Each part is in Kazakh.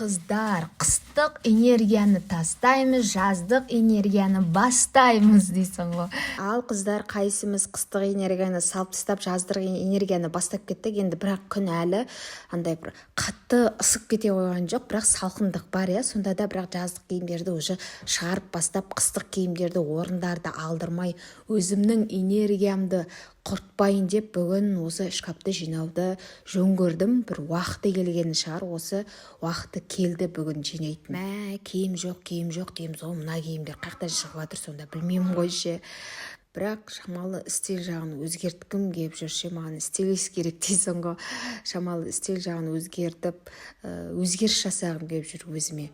Қыздар, қыстық энергияны тастаймыз, жаздық энергияны бастаймыз дейсің ғой. Ал, қыздар, қайсымыз қыстық энергияны салып тастап, жаздық энергияны бастап кеттік? Енді бірақ күн әлі андай бір қатты ысып кете қойған жоқ, бірақ салқындық бар, иә. Сонда да бірақ жаздық киімдерді уже шығарып бастап, қыстық киімдерді орындарды алдырмай, өзімнің энергиямды құртпайын деп, бүгін осы шкафты жинауды жөн көрдім. Бір уақыты келген шығар, осы уақыты келді бүгін жинайтын. Мә, киім жоқ, киім жоқ дейміз ғой. Мына киімдер қай жақтан шығып жатыр сонда, білмеймін ғой ше. Бірақ шамалы стиль жағын өзгерткім келіп жүр ше. Маған стилист керек дейсің ғой. Шамалы стиль жағын өзгертіп, өзгеріс жасағым келіп жүр өзіме.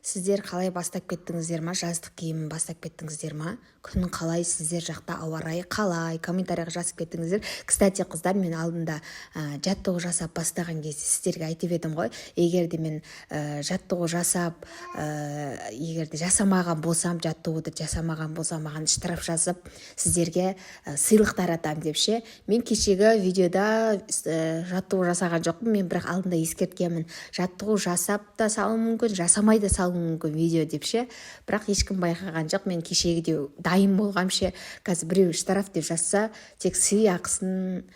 Сіздер қалай, бастап кеттіңіздер ма? Жаздық киімін бастап кеттіңіздер ма? Күн қалай сіздер жақта, ауа райы қалай? Комментарийға жазып кетіңіздер. Кстати, қыздар, мен алдында жаттығу жасап бастаған кезде сіздерге айтып едім ғой, егер де мен жаттығу жасап, егер де жасамаған болсам, жаттығуды жасамаған болсам, маған штраф жазып, сіздерге сыйлық таратамын деп ше. Мен кешегі видеода жаттығу жасаған жоқпын мен, бірақ алдында ескерткенмін, жаттығу жасап та салуым мүмкін, жасамай да салуым мүмкін видео деп ше. Бірақ ешкім байқаған жоқ, мен кешегідей дайын болғам ше. Қазір біреу штраф деп жазса, тек сыйақысын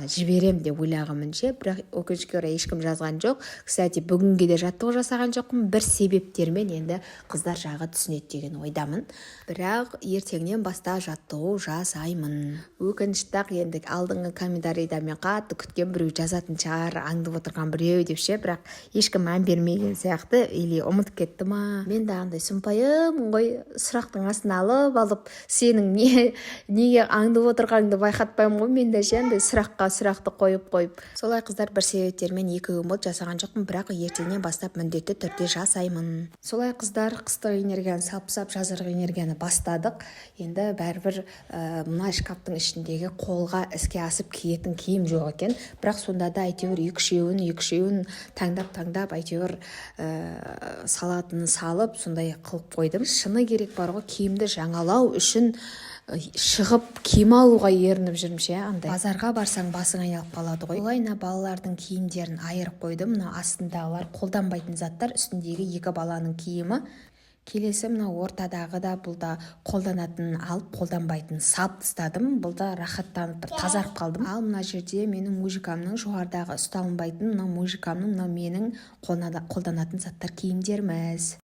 жіберем деп ойлағанмын ше. Бірақ, өкінішке орай, ешкім жазған жоқ. Кстати, бүгінге де жаттығу жасаған жоқпын бір себептермен, енді қыздар жағы түсінеді деген ойдамын. Бірақ ертеңнен бастап жаттығу жасаймын. Өкінішті ақ, енді алдыңғы комментарийда мен қатты күткен, біреу жазатын шығар, аңдып отырған біреу деп ше. Бірақ ешкім мән бермеген сияқты или ұмытып кетті ма. Мен де андай сұмпайымын ғой, сұрақтың астына алып алып, сенің не неге аңдып отырғаныңды байқатпаймын ғой мен де ше, андай сұраққа сұрақты қойып қойып. Солай, қыздар, бір себептермен 2 күн болды, жасаған жоқпын, бірақ ертеңнен бастап міндетті түрде жасаймын. Солай, қыздар, қыстық энергияны салып тастап, жаздық энергияны бастадық. Енді бәрібір мына шкафтың ішіндегі қолға іске асып киетін киім жоқ екен. Бірақ сонда да әйтеуір екі үшеуін, екі үшеуін таңдап таңдап, әйтеуір салатынын салып, сондай қылып қойдым. Шыны керек бар ғой, киімді жаңалау үшін шығып киім алуға ерініп жүрмін ше. Андай базарға барсаң, басың айналып қалады ғой. Олай, мына балалардың киімдерін айырып қойдым. Мына астындағылар қолданбайтын заттар, үстіндегі екі баланың киімі. Келесі мына ортадағы да, бұл да қолданатынын алып, қолданбайтынын салып тастадым. Бұл да рахаттанып, бір тазарып қалдым. Ал мына жерде менің мужикамның, жоғарыдағы ұсталынбайтын мына мужикамның, мынау менің қолданатын заттар, киімдеріміз.